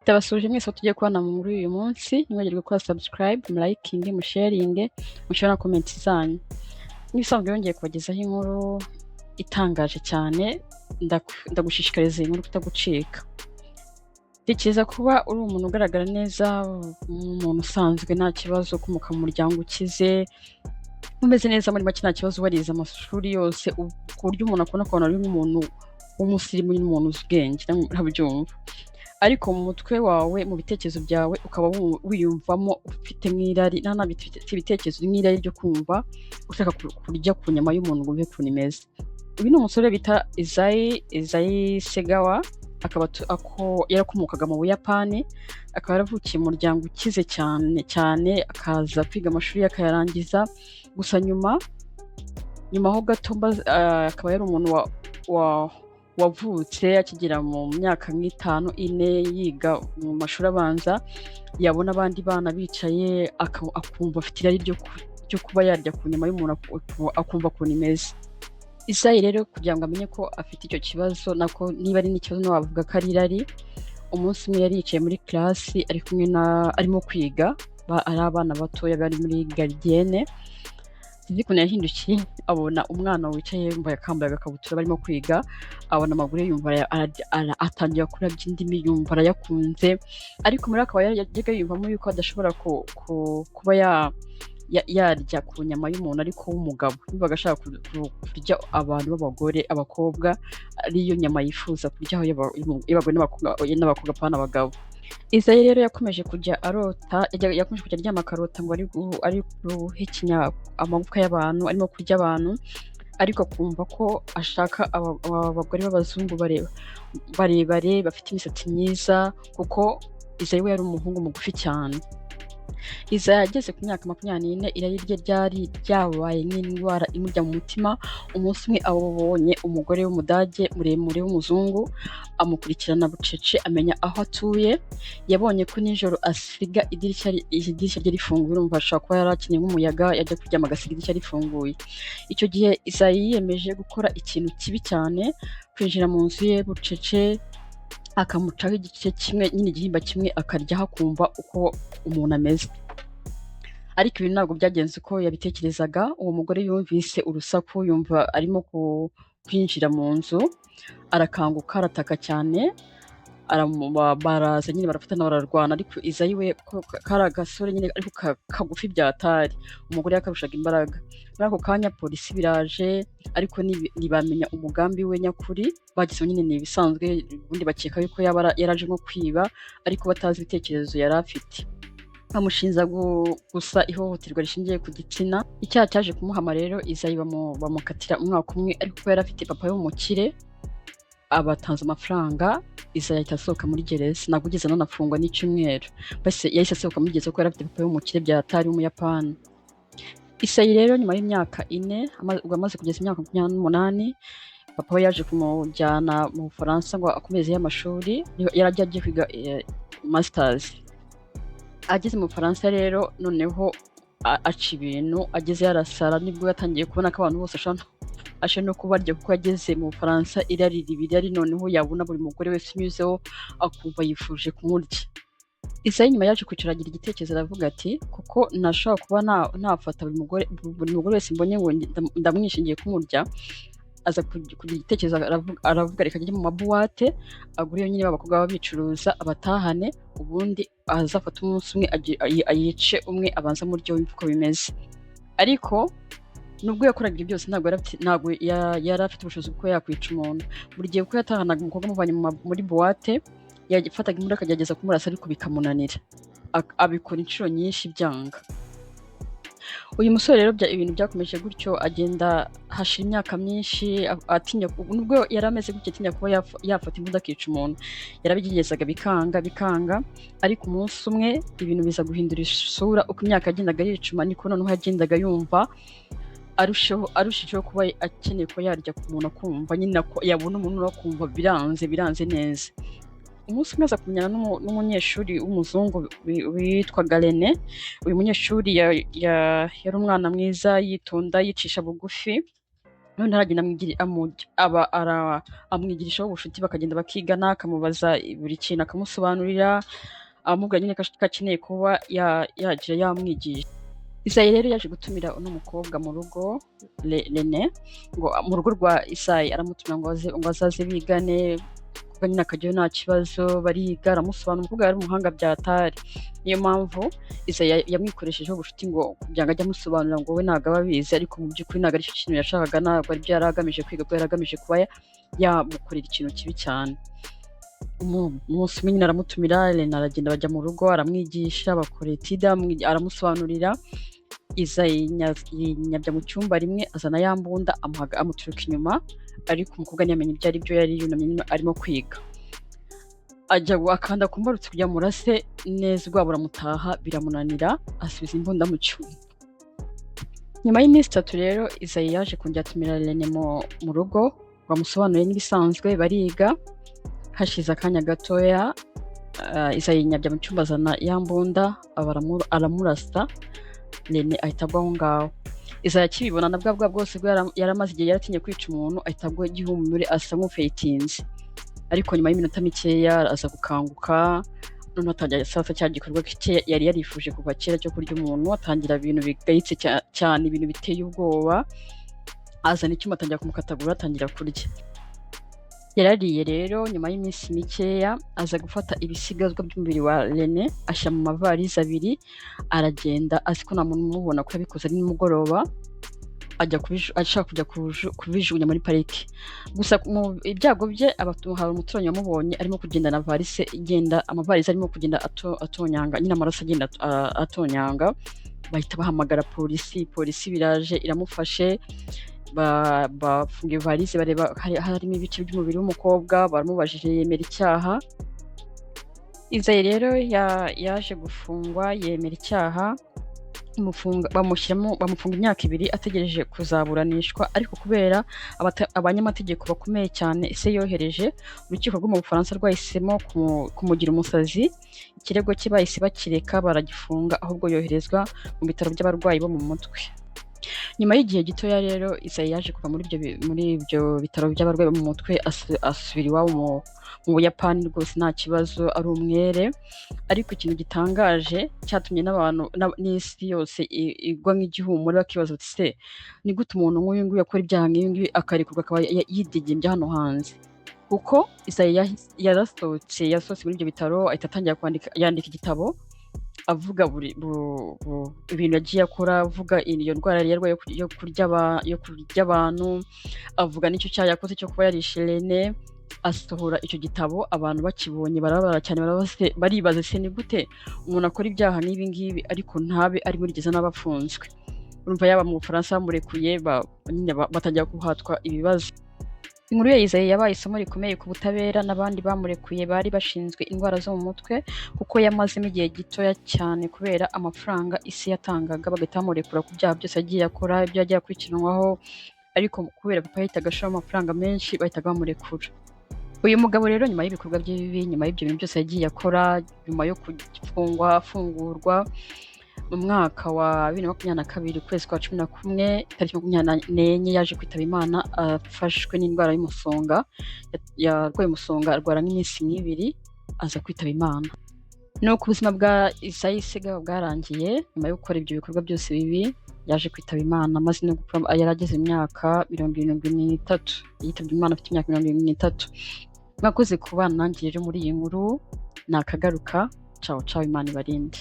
Ndabasuhuje mwese aho tugiye kubana muri uyu munsi. Ntimwibagirwe gukora subscribe, mulayikinge, musharinge, mushyire na comment zanyu. Nk'ibisanzwe yongeye kubagezaho inkuru itangaje cyane. Ndagushishikariza iyi nkuru kutagucika. Tekereza kuba uri umuntu ugaragara neza, umuntu usanzwe, nta kibazo, ukomoka mu muryango ukize, umeze neza muri make, nta kibazo, warize amashuri yose, ku buryo umuntu akubona akabona uri nk'umuntu w'umusirimu, n'umuntu uzi ubwenge, ntabyumva. Ariko mu mutwe wawe, mu bitekerezo byawe, ukaba wiyumvamo ufite nk'irari, nta ibitekerezo, nk'irari ryo kumva ushaka kurya ku nyama y'umuntu ngo wumve ukuntu imeze. Uyu ni umusore bita Izayi, Izayi Segawa, akaba yarakomokaga mu Buyapani, akaba yaravukiye mu muryango ukize cyane cyane, akaza kwiga amashuri ye akayarangiza. Gusa nyuma ho gato akaba yari umuntu wavutse akigera mu myaka nk'itanu, 4, yiga mu mashuri abanza, yabona abandi bana bicaye akumva afite irari ryo kuba yarya ku nyama y'umuntu, akumva ukuntu imeze. Isayi rero, kugira ngo amenye ko afite icyo kibazo, nako niba ari n'ikibazo wavuga ko ari irari, umunsi umwe yari yicaye muri class ari kumwe na arimo kwiga, ari abana batoya bari muri gardienne. Sinzi ukuntu yahindukiye abona umwana wicaye yambaye akambaye agakabutura, barimo kwiga, abona amaguru ye, yumva atangira kurabya indimi, yumva arayakunze. Ariko muri akaba yajyaga yiyumvamo yuko adashobora kuba yarya ku nyama y'umuntu ariko w'umugabo. Yumvaga ashaka kurya abantu b'abagore, abakobwa, ariyo nyama yifuza kuryaho y'abagore n'abakobwa, apana abagabo. Izayi rero yakomeje kujya arota, yakomeje kujya aryama akarota ngo ari guhekenya amagufwa y'abantu, arimo kurya abantu, ariko akumva ko ashaka abagore b'abazungu barebare, bafite imisatsi myiza, kuko Izayi we yari umuhungu mugufi cyane. Izayi ageze ku myaka 24, irari rye ryari ryabaye nk'indwara imurya mu mutima. Umunsi umwe abonye umugore w'Umudage muremure w'umuzungu, amukurikirana bucece, amenya aho atuye. Yabonye ko nijoro asiga idirishya rye rifunguye. Urumva ashobora kuba yari akeneye nk'umuyaga, yajya kuryama agasiga idirishya rifunguye. Icyo gihe Izayi yiyemeje gukora ikintu kibi cyane: kwinjira mu nzu ye bucece, akamucaho igice kimwe nyine, igihimba kimwe, akaryaho akumva uko umuntu ameze. Ariko ibi ntabwo byagenze uko yabitekerezaga. Uwo mugore yumvise urusaku, yumva arimo kwinjira mu nzu, arakanguka, arataka cyane. Baraza nyine, barafatana, bararwana. Ariko Izayi we kari agasore nyine ariko kagufi byatari, umugore yakarushaga imbaraga. Muri ako kanya polisi biraje, ariko ntibamenya umugambi we nyakuri. Bagize nyine ni ibisanzwe, ubundi bakeka yuko yaba yaraje nko kwiba, ariko batazi ibitekerezo yari afite. Bamushinja gusa ihohoterwa rishingiye ku gitsina. Icyaha cyaje kumuhama rero, Izayi bamukatira umwaka umwe, ariko kuko yari afite papa w'umukire, abatanze amafaranga, Izayi ahita asohoka muri gereza. Ntabwo ugeze ananafungwa n'icyumweru, mbese yahise asohoka muri gereza kuko yari afite papa w'umukire byatari, w'Umuyapani. Isayi rero nyuma y'imyaka 4, ubwo amaze kugeza imyaka 28, papa we yaje kumujyana mu Bufaransa ngo akomeze y'amashuri. Yari agiye kwiga masters. Ageze mu Bufaransa rero noneho aca ibintu, ageze yarasara. Nibwo yatangiye kubona ko abantu bose ashobora no kubarya, kuko yageze mu Bufaransa irari riba irari, noneho yabona buri mugore wese unyuzeho akumva yifuje kumurya. Isayi nyuma yaje kwicara, agira igitekerezo, aravuga ati: "Kuko ntashobora kuba nafata buri mugore wese mbonye ngo ndamwishingiye kumurya." Aza kugira igitekerezo, aravuga: "Reka ajye mu maboîte, agure nyine b'abakobwa baba bicuruza, abatahane, ubundi azafata umunsi umwe ayice umwe, abanza amurye, wumve uko bimeze." Ariko nubwo yakoraga ibyo byose, ntabwo yari afite ubushobozi bwo kuba yakwica umuntu. Buri gihe uko yatahanaga umukobwa amuvanye muri boîte, yafataga imbunda akagerageza kumurasa, ariko bikamunanira. Abikora inshuro nyinshi byanga. Uyu musore rero ibintu byakomeje gutyo, agenda hashira imyaka myinshi atinya. Nubwo yari ameze gutyo, atinya kuba yafata imbunda akica umuntu, yarabigeragezaga bikanga, bikanga. Ariko umunsi umwe ibintu biza guhindura isura. Uko imyaka yagendaga yicuma, niko noneho yagendaga yumva arushijeho kuba akeneye kuba yarya ku muntu, akumva nyine yabona umuntu akumva biranze, biranze neza. Umunsi umwe aza kumenyana n'umunyeshuri w'umuzungu witwaga Rene. Uyu munyeshuri yari umwana mwiza, yitonda, yicisha bugufi. None aragenda aba amwigirishaho ubucuti, bakagenda bakigana, akamubaza buri kintu, akamusobanurira, amubwira nyine ko akeneye kuba yagira yamwigisha. Isayi rero yaje gutumira uno mukobwa mu rugo, Rene, ngo mu rugo rwa Isayi aramutumira ngo azaze bigane, kuko nyine akajyayo nta kibazo, bariga, aramusobanura. Umukobwa yari umuhanga byatari, niyo mpamvu Isayi yamwikoreshejeho ubucuti ngo kugira ngo ajye amusobanurira, ngo we ntabwo aba abizi, ariko mu by'ukuri ntabwo aricyo kintu yashakaga, ntabwo aribyo yari agamije kwiga, kuko yari agamije kuba yamukorera ikintu kibi cyane. Umunsi umwe nyine aramutumira, Rene aragenda, bajya mu rugo, aramwigisha, bakora étude, aramusobanurira. Izayi yinyabya mu cyumba rimwe, azana ya mbunda, amuturuka inyuma, ariko umukobwa ntiyamenya ibyo ari byo, yari yunamye nyine arimo kwiga, ajya akanda ku mbarutso kugira ngo amurase neza, ubwoba buramutaha, biramunanira, asubiza imbunda mu cyumba. Nyuma y'iminsi 3 rero, Izayi yaje kongera atumira Rene mu rugo ngo amusobanurire nk'ibisanzwe, bariga. Hashize akanya gatoya, Izayi yinyabya mu cyumba, azana ya mbunda, aba aramurasa, Rene ahita agwa aho ngaho. Izayi akibibona na bwa bwa bwose bwo yari amaze igihe yaratinye kwica umuntu, ahita agwa igihumure, asa nk'ufeyitinze, ariko nyuma y'iminota mikeya aza gukanguka. Noneho atangira sasa cya gikorwa cye yari yarifuje kuva kera cyo kurya umuntu, atangira ibintu bigayitse cyane, ibintu biteye ubwoba, azana icyuma, atangira kumukatagura, atangira kurya. Yarariye rero, nyuma y'iminsi mikeya aza gufata ibisigazwa by'umubiri wa Rene, ashyira mu mavarize abiri, aragenda azi ko nta muntu umubona, ko yabikoze ari nimugoroba, ajya ashaka kujya kubijugunya muri pariki. Gusa mu ibyago bye, hari umuturanyi wamubonye arimo kugenda na varise igenda, amavarize arimo kugenda atonyanga nyine, amaraso agenda atonyanga, bahita bahamagara polisi. Polisi biraje iramufashe, bafunga iyo varise, bareba harimo ibice by'umubiri w'umukobwa, baramubajije yemera icyaha. Izayi rero yaje gufungwa, yemera icyaha, bamushyiramo, bamufunga imyaka 2 ategereje kuzaburanishwa. Ariko kubera abanyamategeko bakomeye cyane ise yohereje, urukiko rwo mu Bufaransa rwahisemo kumugira umusazi. Ikirego cye bahise bakireka, baragifunga, ahubwo yoherezwa mu bitaro by'abarwayi bo mu mutwe. Nyuma y'igihe gitoya rero, Isayi yaje kuva muri ibyo bitaro by'abarwayi bo mu mutwe, asubira iwabo mu Buyapani rwose nta kibazo, ari umwere. Ariko ikintu gitangaje cyatumye n'abantu n'isi yose igwa nk'igihumure, bakibaza bati: "Se ni gute umuntu nk'uyu nguyu akora ibyaha nk'ibi ngibi akarekurwa, akaba yidegembya hano hanze?" Kuko Isayi yarasohotse, yasohotse muri ibyo bitaro, ahita atangira kwandika, yandika igitabo avuga ibintu yagiye akora, avuga iyo ndwara yari yarwaye yo kurya abantu, avuga n'icyo cyaha yakoze cyo kuba yarishe Rene. Asohora icyo gitabo, abantu bakibonye barababara cyane, baribaza: "Se ni gute umuntu akora ibyaha nk'ibi ngibi ariko ntabe ari muri gereza n'aba afunzwe?" Urumva yaba mu Bufaransa bamurekuye, nyine batangira guhatwa ibibazo. Inkuru ya Isayi yabaye isomo rikomeye ku butabera n'abandi bamurekuye bari bashinzwe indwara zo mu mutwe, kuko yamazemo igihe gitoya cyane kubera amafaranga isi yatangaga, bagahita bamurekura ku byaha byose yagiye akora, ibyo yagiye akurikiranwaho, ariko kubera papa yahitaga ashoramo amafaranga menshi, bahitaga bamurekura. Uyu mugabo rero, nyuma y'ibikorwa bye bibi, nyuma y'ibyo bintu byose yagiye akora, nyuma yo gufungwa afungurwa, mu mwaka wa 2022, ukwezi kwa 11, tariki 24, yaje kwitaba Imana afashwe n'indwara y'umusonga. Yarwaye umusonga, arwara nk'iminsi nk'ibiri, aza kwitaba Imana. Nuko ubuzima bwa Isayi Segawa bwarangiye. Nyuma yo gukora ibyo bikorwa byose bibi, yaje kwitaba Imana amaze no gukura, yari ageze imyaka 73. Yitabye Imana afite imyaka 73. Mwakoze kubana nanjye rero muri iyi nkuru, nakagaruka. Ciao ciao, Imana ibarinde.